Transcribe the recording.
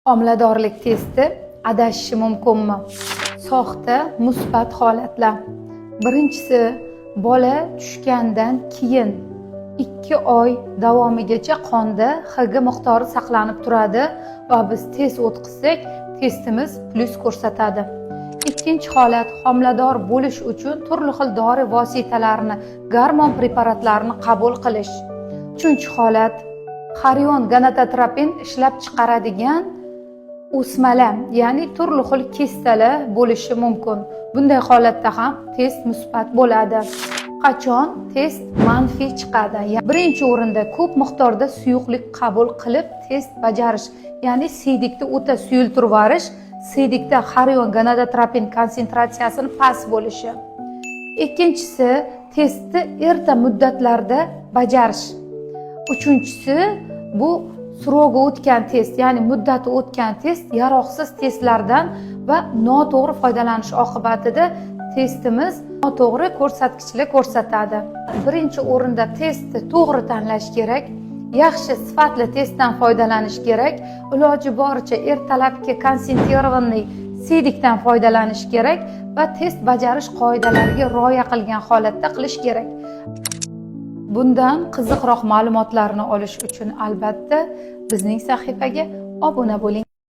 Homiladorlik testi adashishi mumkinmi? Soxta musbat holatlar. Birinchisi, bola tushgandan keyin 2 oy davomigacha qonda HG miqdori saqlanib turadi va biz test o'tkazsak, testimiz plyus ko'rsatadi. Ikkinchi holat, homilador bo'lish uchun turli xil dori vositalarini, gormon preparatlarini qabul qilish. Uchinchi holat, xorion gonadotropin ishlab chiqaradigan o'smalar, ya'ni turli xil kistalar bo'lishi mumkin. Bunday holatda ham test musbat bo'ladi. Qachon test manfiy chiqadi? Birinchi o'rinda, ko'p miqdorda suyuqlik qabul qilib test bajarish, ya'ni siydikni o'ta suyultirib yuborish, siydikda xorion gonadotropin konsentratsiyasini past bo'lishi. Ikkinchisi, testni erta muddatlarda bajarish. Uchinchisi, bu срок i o'tgan test, ya'ni muddati o'tgan test, yaroqsiz testlardan va noto'g'ri foydalanish oqibatida testimiz noto'g'ri ko'rsatkichlar ko'rsatadi. Birinchi o'rinda, testni to'g'ri tanlash kerak, yaxshi sifatli testdan foydalanish kerak, iloji boricha ertalabki концентрированный siydikdan foydalanish kerak va test bajarish qoidalariga rioya qilgan holatda qilish kerak. Bundan qiziqroq ma'lumotlarni olish uchun, albatta, bizning sahifaga obuna bo'ling.